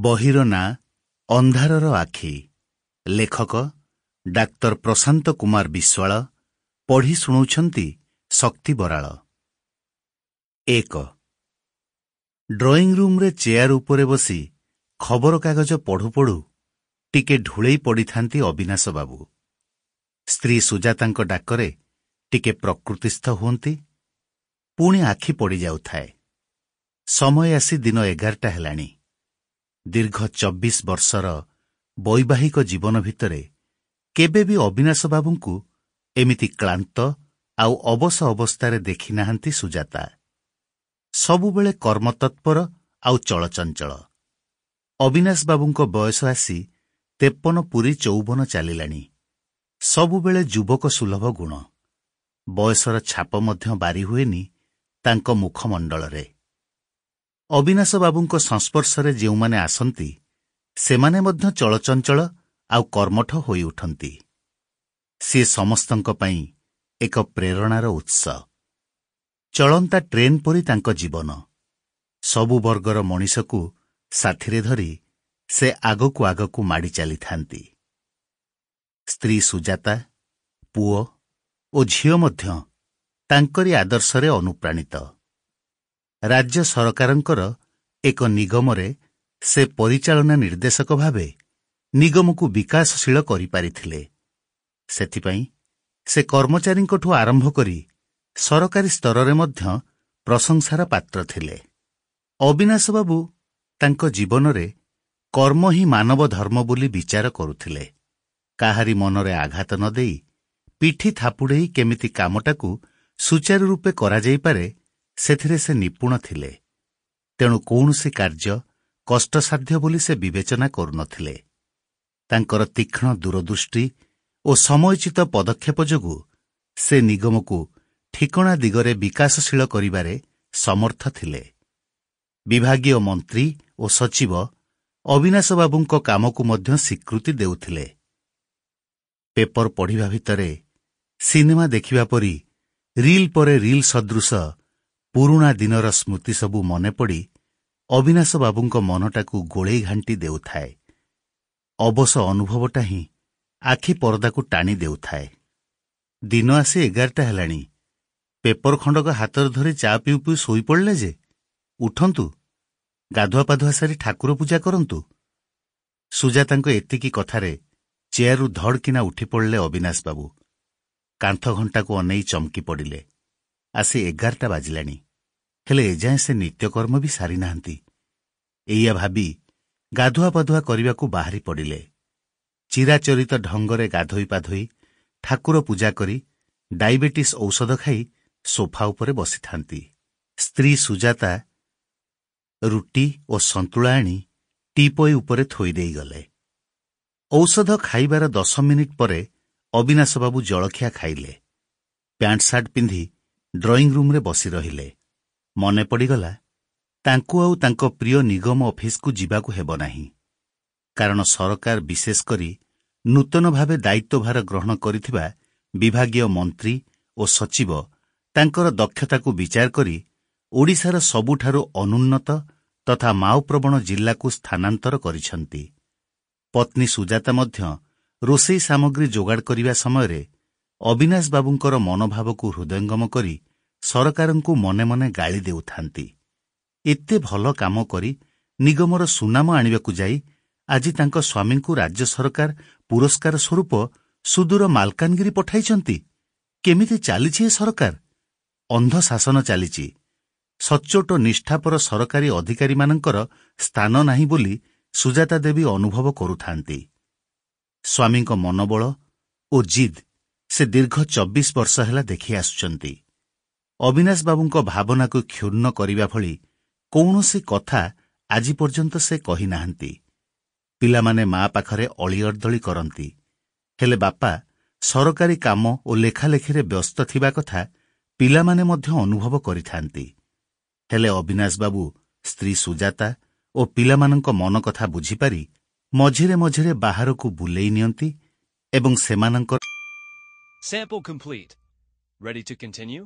ବହିର ନାଁ ଅନ୍ଧାରର ଆଖି। ଲେଖକ ଡାକ୍ତର ପ୍ରଶାନ୍ତ କୁମାର ବିଶ୍ୱାଳ। ପଢ଼ି ଶୁଣାଉଛନ୍ତି ଶକ୍ତି ବରାଳ। 1। ଡ୍ରଇଂ ରୁମ୍ରେ ଚେୟାର ଉପରେ ବସି ଖବରକାଗଜ ପଢ଼ୁ ପଢ଼ୁ ଟିକେ ଢୁଳେଇ ପଡ଼ିଥାନ୍ତି ଅବିନାଶ ବାବୁ। ସ୍ତ୍ରୀ ସୁଜାତାଙ୍କ ଡାକରେ ଟିକେ ପ୍ରକୃତିସ୍ଥ ହୁଅନ୍ତି, ପୁଣି ଆଖି ପଡ଼ିଯାଉଥାଏ। ସମୟ ଆସି ଦିନ 11ଟା ହେଲାଣି। ଦୀର୍ଘ 24 ବର୍ଷର ବୈବାହିକ ଜୀବନ ଭିତରେ କେବେ ବି ଅବିନାଶ ବାବୁଙ୍କୁ ଏମିତି କ୍ଳାନ୍ତ ଆଉ ଅବଶ ଅବସ୍ଥାରେ ଦେଖିନାହାନ୍ତି ସୁଜାତା। ସବୁବେଳେ କର୍ମତତ୍ପର ଆଉ ଚଳଚଞ୍ଚଳ। ଅବିନାଶ ବାବୁଙ୍କ ବୟସ ଆସି 53 ପୂରି 54 ଚାଲିଲାଣି। ସବୁବେଳେ ଯୁବକ ସୁଲଭ ଗୁଣ। ବୟସର ଛାପ ମଧ୍ୟ ବାରି ହୁଏନି ତାଙ୍କ ମୁଖମଣ୍ଡଳରେ। ଅବିନାଶ ବାବୁଙ୍କ ସଂସ୍ପର୍ଶରେ ଯେଉଁମାନେ ଆସନ୍ତି, ସେମାନେ ମଧ୍ୟ ଚଳଚଞ୍ଚଳ ଆଉ କର୍ମଠ ହୋଇଉଠନ୍ତି। ସିଏ ସମସ୍ତଙ୍କ ପାଇଁ ଏକ ପ୍ରେରଣାର ଉତ୍ସ। ଚଳନ୍ତା ଟ୍ରେନ୍ ପରି ତାଙ୍କ ଜୀବନ। ସବୁ ବର୍ଗର ମଣିଷକୁ ସାଥିରେ ଧରି ସେ ଆଗକୁ ଆଗକୁ ମାଡ଼ି ଚାଲିଥାନ୍ତି। ସ୍ତ୍ରୀ ସୁଜାତା, ପୁଅ ଓ ଝିଅ ମଧ୍ୟ ତାଙ୍କରି ଆଦର୍ଶରେ ଅନୁପ୍ରାଣିତ। ରାଜ୍ୟ ସରକାରଙ୍କର ଏକ ନିଗମରେ ସେ ପରିଚାଳନା ନିର୍ଦ୍ଦେଶକ ଭାବେ ନିଗମକୁ ବିକାଶଶୀଳ କରିପାରିଥିଲେ। ସେଥିପାଇଁ ସେ କର୍ମଚାରୀଙ୍କଠୁ ଆରମ୍ଭ କରି ସରକାରୀ ସ୍ତରରେ ମଧ୍ୟ ପ୍ରଶଂସାର ପାତ୍ର ଥିଲେ। ଅବିନାଶ ବାବୁ ତାଙ୍କ ଜୀବନରେ କର୍ମ ହିଁ ମାନବ ଧର୍ମ ବୋଲି ବିଚାର କରୁଥିଲେ। କାହାରି ମନରେ ଆଘାତ ନ ଦେଇ, ପିଠି ଥାପୁଡ଼େଇ କେମିତି କାମଟାକୁ ସୁଚାରୁ ରୂପେ କରାଯାଇପାରେ, ସେଥିରେ ସେ ନିପୁଣ ଥିଲେ। ତେଣୁ କୌଣସି କାର୍ଯ୍ୟ କଷ୍ଟସାଧ୍ୟ ବୋଲି ସେ ବିବେଚନା କରୁନଥିଲେ। ତାଙ୍କର ତୀକ୍ଷ୍ଣ ଦୂରଦୃଷ୍ଟି ଓ ସମୟୋଚିତ ପଦକ୍ଷେପ ଯୋଗୁଁ ସେ ନିଗମକୁ ଠିକଣା ଦିଗରେ ବିକାଶଶୀଳ କରିବାରେ ସମର୍ଥ ଥିଲେ। ବିଭାଗୀୟ ମନ୍ତ୍ରୀ ଓ ସଚିବ ଅବିନାଶବାବୁଙ୍କ କାମକୁ ମଧ୍ୟ ସ୍ୱୀକୃତି ଦେଉଥିଲେ। ପେପର ପଢ଼ିବା ଭିତରେ ସିନେମା ଦେଖିବା ପରି ରିଲ୍ ପରେ ରିଲ୍ ସଦୃଶ ପୁରୁଣା ଦିନର ସ୍ମୃତି ସବୁ ମନେ ପଡ଼ି ଅବିନାଶ ବାବୁଙ୍କ ମନଟାକୁ ଗୋଳେଇ ଘାଣ୍ଟି ଦେଉଥାଏ। ଅବଶ ଅନୁଭବଟା ହିଁ ଆଖି ପରଦାକୁ ଟାଣି ଦେଉଥାଏ। ଦିନ ଆସି 11ଟା ହେଲାଣି। ପେପର ଖଣ୍ଡକ ହାତରେ ଧରି ଚା ପିଉ ପିଉ ଶୋଇପଡ଼ିଲେ ଯେ! ଉଠନ୍ତୁ, ଗାଧୁଆ ପାଧୁଆ ସାରି ଠାକୁର ପୂଜା କରନ୍ତୁ। ସୁଜାତାଙ୍କ ଏତିକି କଥାରେ ଚେୟାରରୁ ଧଡ଼କିନା ଉଠିପଡ଼ିଲେ ଅବିନାଶ ବାବୁ। କାନ୍ଥ ଘଣ୍ଟାକୁ ଅନେଇ ଚମକି ପଡ଼ିଲେ। ଆସି 11ଟା ବାଜିଲାଣି, ହେଲେ ଏଯାଏଁ ସେ ନିତ୍ୟକର୍ମ ବି ସାରିନାହାନ୍ତି। ଏଇଆ ଭାବି ଗାଧୁଆ ପାଧୁଆ କରିବାକୁ ବାହାରି ପଡ଼ିଲେ। ଚିରାଚରିତ ଢଙ୍ଗରେ ଗାଧୋଇ ପାଧୋଇ, ଠାକୁର ପୂଜା କରି, ଡାଇବେଟିସ୍ ଔଷଧ ଖାଇ ସୋଫା ଉପରେ ବସିଥାନ୍ତି, ସ୍ତ୍ରୀ ସୁଜାତା ରୁଟି ଓ ସନ୍ତୁଳା ଆଣି ଟିପୋଇ ଉପରେ ଥୋଇ ଦେଇଗଲେ। ଔଷଧ ଖାଇବାର 10 ମିନିଟ୍ ପରେ ଅବିନାଶବାବୁ ଜଳଖିଆ ଖାଇଲେ। ପ୍ୟାଣ୍ଟ ସାର୍ଟ ପିନ୍ଧି ଡ୍ରଇଂ ରୁମ୍ରେ ବସି ରହିଲେ। ମନେ ପଡ଼ିଗଲା, ତାଙ୍କୁ ଆଉ ତାଙ୍କ ପ୍ରିୟ ନିଗମ ଅଫିସକୁ ଯିବାକୁ ହେବ ନାହିଁ। କାରଣ ସରକାର, ବିଶେଷ କରି ନୂତନ ଭାବେ ଦାୟିତ୍ୱଭାର ଗ୍ରହଣ କରିଥିବା ବିଭାଗୀୟ ମନ୍ତ୍ରୀ ଓ ସଚିବ ତାଙ୍କର ଦକ୍ଷତାକୁ ବିଚାର କରି ଓଡ଼ିଶାର ସବୁଠାରୁ ଅନୁନ୍ନତ ତଥା ମାଓପ୍ରବଣ ଜିଲ୍ଲାକୁ ସ୍ଥାନାନ୍ତର କରିଛନ୍ତି। ପତ୍ନୀ ସୁଜାତା ମଧ୍ୟ ରୋଷେଇ ସାମଗ୍ରୀ ଯୋଗାଡ଼ କରିବା ସମୟରେ ଅବିନାଶ ବାବୁଙ୍କର ମନୋଭାବକୁ ହୃଦୟଙ୍ଗମ କରି ସରକାରଙ୍କୁ ମନେ ମନେ ଗାଳି ଦେଉଥାନ୍ତି। ଏତେ ଭଲ କାମ କରି ନିଗମର ସୁନାମ ଆଣିବାକୁ ଯାଇ ଆଜି ତାଙ୍କ ସ୍ୱାମୀଙ୍କୁ ରାଜ୍ୟ ସରକାର ପୁରସ୍କାର ସ୍ୱରୂପ ସୁଦୂର ମାଲକାନଗିରି ପଠାଇଛନ୍ତି। କେମିତି ଚାଲିଛି ଏ ସରକାର? ଅନ୍ଧ ଶାସନ ଚାଲିଛି। ସଚ୍ଚୋଟ ନିଷ୍ଠାପର ସରକାରୀ ଅଧିକାରୀମାନଙ୍କର ସ୍ଥାନ ନାହିଁ ବୋଲି ସୁଜାତା ଦେବୀ ଅନୁଭବ କରୁଥାନ୍ତି। ସ୍ୱାମୀଙ୍କ ମନୋବଳ ଓ ଜିଦ୍ ସେ ଦୀର୍ଘ 24 ବର୍ଷ ହେଲା ଦେଖି ଆସୁଛନ୍ତି। ଅବିନାଶ ବାବୁଙ୍କ ଭାବନାକୁ କ୍ଷୁଣ୍ଣ କରିବା ଭଳି କୌଣସି କଥା ଆଜି ପର୍ଯ୍ୟନ୍ତ ସେ କହିନାହାନ୍ତି। ପିଲାମାନେ ମା ପାଖରେ ଅଳିଅର୍ଦ୍ଦଳି କରନ୍ତି, ହେଲେ ବାପା ସରକାରୀ କାମ ଓ ଲେଖାଲେଖିରେ ବ୍ୟସ୍ତ ଥିବା କଥା ପିଲାମାନେ ମଧ୍ୟ ଅନୁଭବ କରିଥାନ୍ତି। ହେଲେ ଅବିନାଶ ବାବୁ ସ୍ତ୍ରୀ ସୁଜାତା ଓ ପିଲାମାନଙ୍କ ମନ କଥା ବୁଝିପାରି ମଝିରେ ମଝିରେ ବାହାରକୁ ବୁଲେଇ ନିଅନ୍ତି ଏବଂ ସେମାନଙ୍କ Sample complete. Ready to continue?